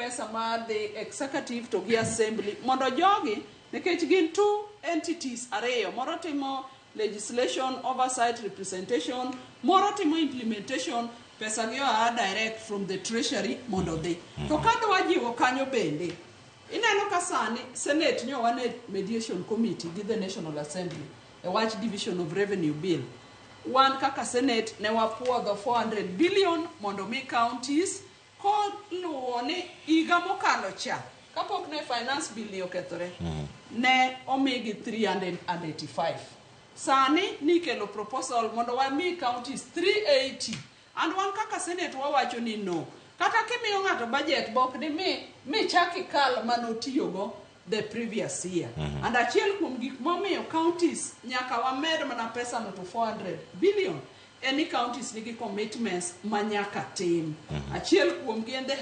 pesa madhi executive to gi assembly mondo jogi, nikech gin two entities ariyo, moro timo legislation, oversight, representation, moro timo implementation. Pesa gi oa direct from the treasury mondo dhi. To kadwa jiwo kanyo bende, ineno ka sani Senate nyo wan e mediation committee gi the National Assembly e wach division of revenue bill. Wan kaka Senate ne wapuodho 400 billion mondo mi counties, koluwo ni higa mokalo cha kapok ne finance bill ni okethore, ne omigi 385. Sani nikelo proposal mondo wami counties 380, and wan kaka Senate wawacho ni no, kata kimiyo ng'ato budget bok dimi michak ikal manotiyogo the previous year. And achiel kuom gik momiyo counties nyaka wamed mana pesa no to 400 billion en ni counties nigi commitments ma nyaka tim. Achiel kuomgi en the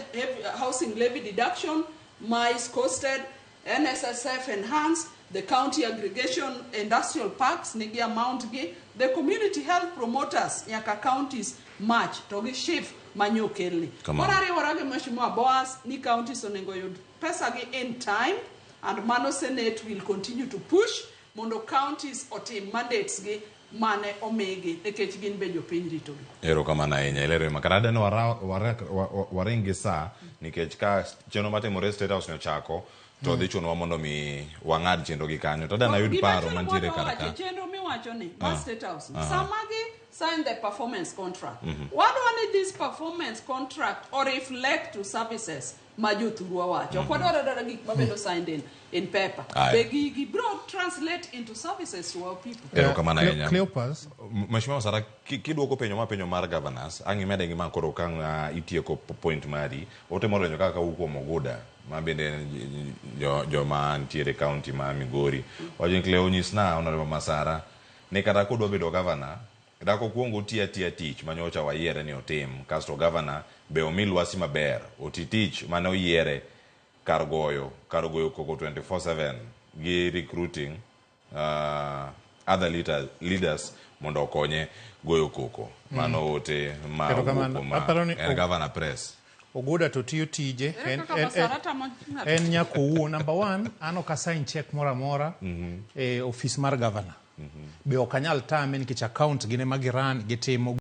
housing levy deduction ma is costed, NSSF enhanced, the county aggregation industrial parks nigi amount gi, the community health promoters nyaka counties match to gi SHIF manyokelni. Kamano. Koro ariwora gi Mheshimiwa Boas ni counties onego yud pesa gi in time, and mano Senate will continue to push mondo counties otim mandates gi mane omigi, nikech gin be jopiny ritogi. Erokamano ahinya, ilero ma kata adeno waring gi saa, nikech ka chenro matimore State House ni ochako to dhi chunowa mondo mi wang'ad chenro gi kanyo, to adeno ayud Gima paro chielo mantiere mwadwa kar wacho, ka. Chenro miwacho ni mar State House ni, sama gi sign the performance contract, wadwa ni this performance contract o reflect to services ma jothurwa wacho. Ok wadwar adwara gik mabedo signed in paper. Aye. Be gigi bro translate into services to our people. Erokamano ahinya. Cleopas. Mheshimiwa Masara, kidwoko penjo ma penjo mar governors, ang' imede gi ma koro ka itieko point mari, otemo donjo kaka kawuok kuom Oguda, ma bende joma nitiere county ma Migori. Wacho ni Cleo nyisna Honorable Masara ni kata kodwa bedo governor, dak okuong oti atiya tich manyocha wayiere ni otim, kasto governor be omi lwasi maber, oti tich mane oyiere kar goyo koko 24/7 gi recruiting other leaders mondo okonye goyo koko. Mano ote ma owuok Erokamano. kuom Aparo ni en governor press. Oguda to tiyo tije. Ere kaka Masara tamo ng'ato? En nyaka owuo. Number one, an ok asign check moro amora e ofis mar governor. Be ok anyal tame nikech account gin ema giran gitimo.